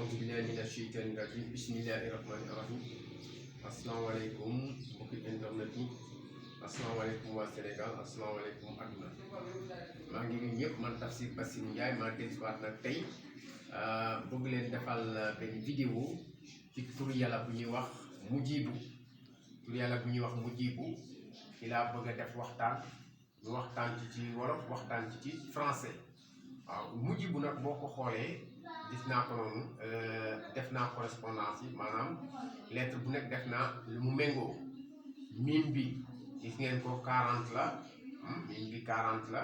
auzu billahi mina sheytaani rajim bismillahi rahmani rahim asalaamaaleykum mbokki internet yi asalaamaaleykum waa Sénégal asalaamaaleykum adduna maa ngi nuyu ñëpp man Tafsir Bassirou Ndiaye maa dellusiwaat nag tey bëgg leen defal benn vidéo ci tur yàlla bu ñuy wax Mujibu ci laa bëgg a def waxtaan ñu waxtaan ci wolof waxtaan ci français waaw Mujibu nag boo ko xoolee gis naa ko noonu def naa correspondance yi maanaam lettre bu nekk def naa lu mu méngoo mim bi gis ngeen ko 40 la mim bi 40 la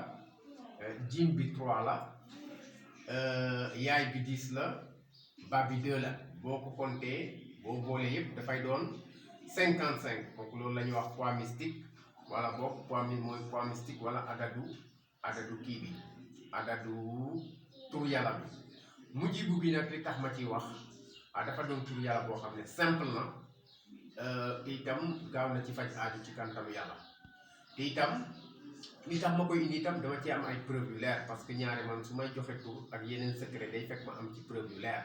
jim bi 3 la yaay bi 10 la ba bi 2 la boo ko compté boo boolee yëpp dafay doon 55 donc loolu la ñuy wax poids mystique wala boog poids mystique wala adadu kii bi adadu tur yàlla bi Mujibu bi nag li tax ma ciy wax dafa doon tur yàlla boo xam ne simple na te itam gaaw na ci faj aaju ci kantamu yàlla te itam li tax ma koy indi itam dama ci am ay preuve yu leer parce que ñaari man su may joxe tur ak yeneen secret day fekk ma am ci preuve yu leer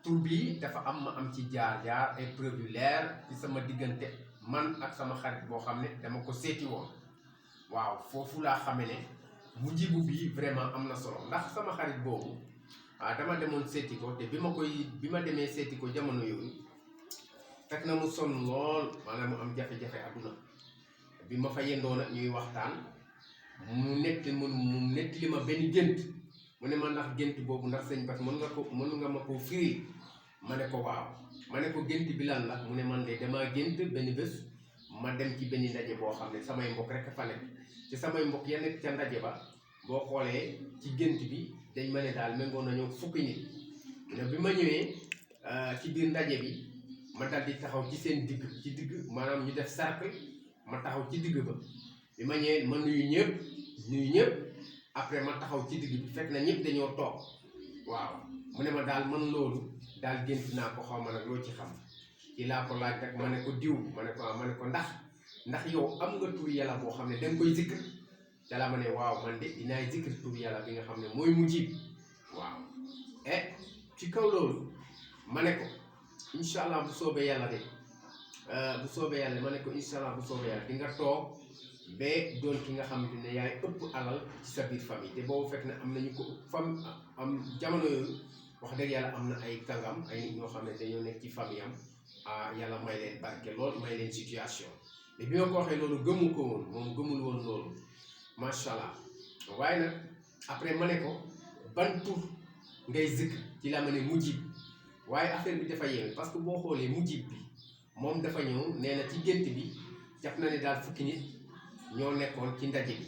tur bi dafa am ma am ci jaar-jaar ay preuve yu leer ci sama diggante man ak sama xarit boo xam ne dama ko seeti woon waaw foofu laa xame ne Mujibu bi vraiment am na solo ndax sama xarit boobu dama demoon seeti ko te bi ma demee seeti ko jamono yooyu fekk na mu sonn lool maanaam mu am jafe-jafe adduna bi ma fa yendoo nag ñuy waxtaan mu nettali ma benn gént mu ne ma ndax gént boobu ndax sëñ Bass mën nga ma koo firi ma ne ko waaw ma ne ko gént bi lan la mu ne man de damaa gént benn bés ma dem ci benn ndaje boo xam ne samay mbokk rek fa nekk ci samay mbokk ya nekk ca ndaje ba boo xoolee ci gént bi dañ ma ne daal méngoo nañoo fukki nit ne bi ma ñëwee ci biir ndaje bi ma dal di taxaw ci seen digg maanaam ñu def cercle ma taxaw ci digg ba bi ma ñëwee ma nuyu ñëpp après ma taxaw ci digg bi fekk na ñëpp dañoo toog waaw mu ne ma daal man loolu daal gént naa ko xaw ma nag loo ci xam ci laa ko laaj rek ma ne ko diw ma ne ko ndax yow am nga tur yàlla boo xam ne danga koy zikr te la ma ne waaw man de dinaay zikr tur yàlla bi nga xam ne mooy Mujib waaw ci kaw loolu ma ne ko incha allah bu soobee yàlla de ma ne ko incha allah bu soobee yàlla di nga toog ba doon ki nga xamante ne yaay ëpp alal ci sa biir famille te boobu fekk na am nañu ko am jamono yooyu wax dëgg yàlla am na ay kàngam ay nit ñoo xam ne dañoo nekk ci famille am yàlla may leen barke lool may leen situation mais bi ma ko waxee loolu gëmu ko woon moom gëmul woon loolu macha allah waaye nag après ma ne ko ban tur ngay zikr ci la ma ne Mujib waaye affaire bi dafa yéeme parce que boo xoolee Mujib bi moom dafa ñëw nee na ci gént bi jàpp na ne daal fukki nit ñoo nekkoon ci ndaje bi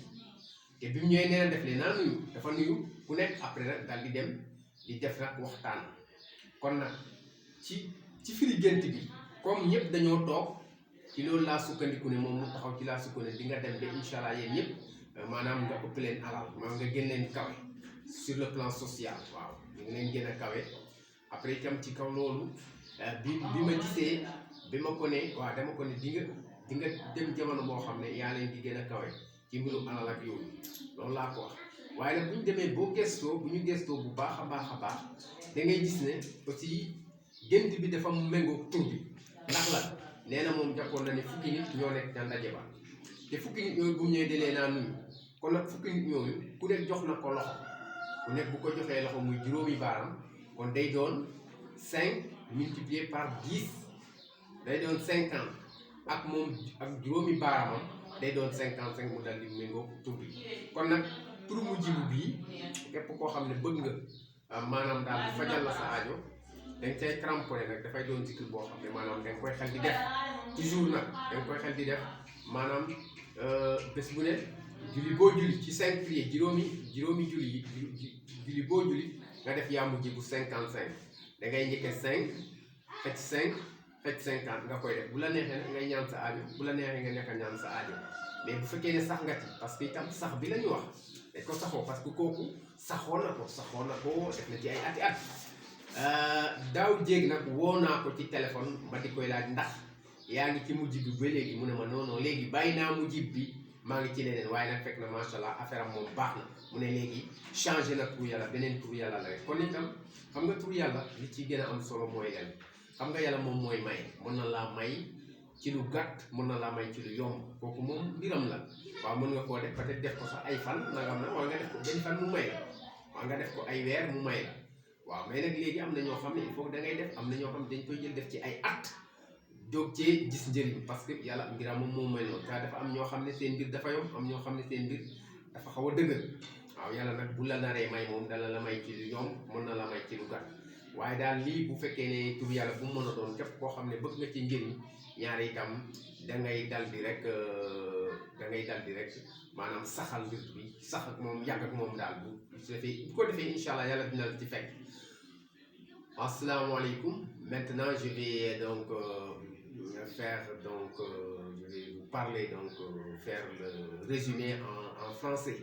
te bi mu ñëwee nee na def leen naa nuyu dafa nuyu ku nekk après nag daal di dem di def nag waxtaan kon nag ci firi gént bi comme ñëpp dañoo toog ci loolu laa sukkandiku ne moom mu taxaw ci laa sukkandiku ne di nga dem ba incha allah yéen ñëpp maanaam nga ëpp leen alal maanaam nga gën leen kawe sur le plan social waaw ñu ngi leen gën a kawe après itam ci kaw loolu bi ma gisee bi ma ko ne waaw dama ko ne di nga dem jamono boo xam ne yaa leen di gën a kawe ci mbirum alal ak yooyu loolu laa ko wax waaye nag bu ñu demee bu ñu gëstoo bu baax a baax da ngay gis ne aussi gént bi dafa méngoo tur bi ndax la nee na moom jàppoon na ne fukki nit ñoo nekk ca ndaje ba te fukki nit ñooyu bu mu ñëwee dalee naa nuyu kon nag fukki nit ñooyu ku nekk jox na ko loxo ku nekk bu ko joxee loxo muy juróomi baaram kon day doon 5 multiplié par 10 day doon 50 ak moom ak juróomi baaramam day doon 55 mu dal di méngoo tur bi kon nag tur Mujibu bii képp koo xam ne bëgg nga maanaam daal bu fajal la sa aajo dañ cay cramponné nag dafay doon zikr boo xam ne maanaam dañ koy xel di def toujours nag dañ koy xel di def maanaam bés bu ne julli boo julli ci 5 prières juróomi julli boo julli nga def yaa Mujibu 55 da ngay njëkke 5 xëcc 5 xëcc 50 nga koy def bu la neexee nag ngay ñaan sa aajo bu la neexee nga nekk ñaan sa aajo mais bu fekkee ne sax nga ci parce que itam sax bi la ñu wax dañ ko saxoo parce que kooku saxoon na ko def na ci ay ati at daaw jéeg nag woo naa ko ci téléphone ma di koy laaj ndax yaa ngi ci Mujib bi ba léegi mu ne ma non léegi bàyyi naa Mujib bi maa ngi ci leneen waaye nag fekk na macha allah affaire am moom baax na mu ne léegi changé na tur yàlla beneen tur yàlla la rek kon itam xam nga tur yàlla li ci gën a am solo mooy leen xam nga yàlla moom mooy may mën na laa may ci lu gàtt mën na laa may ci lu yomb kooku moom mbiram la waaw mën nga koo def peut-être def ko sax ay fan nangam na wala nga def ko benn fan mu may la waaw nga def ko ay weer mu may la waaw mais nag léegi am na ñoo xam ne il faut que da ngay def am na ñoo xam ne dañ koy jël def ci ay at doog cee gis njëriñ parce que yàlla mbiram moom mel noonu kaa dafa am ñoo xam ne seen mbir dafa yomb am ñoo xam ne seen mbir dafa xaw a dëgër waaw yàlla nag bu la naree may moom dana la may ci lu yomb mën na la may ci lu gàtt waaye daal lii bu fekkee ne tur yàlla bu mu mën a doon képp koo xam ne bëgg nga ci njëriñ ñaari itam da ngay dal di rek maanaam saxal mbir bi sax ak moom yàgg ak moom daal bu ko defee incha allah yàlla dina la ci fekk. Assalamualaikum. Maintenant, je vais donc je vais vous parler faire le résumé en français.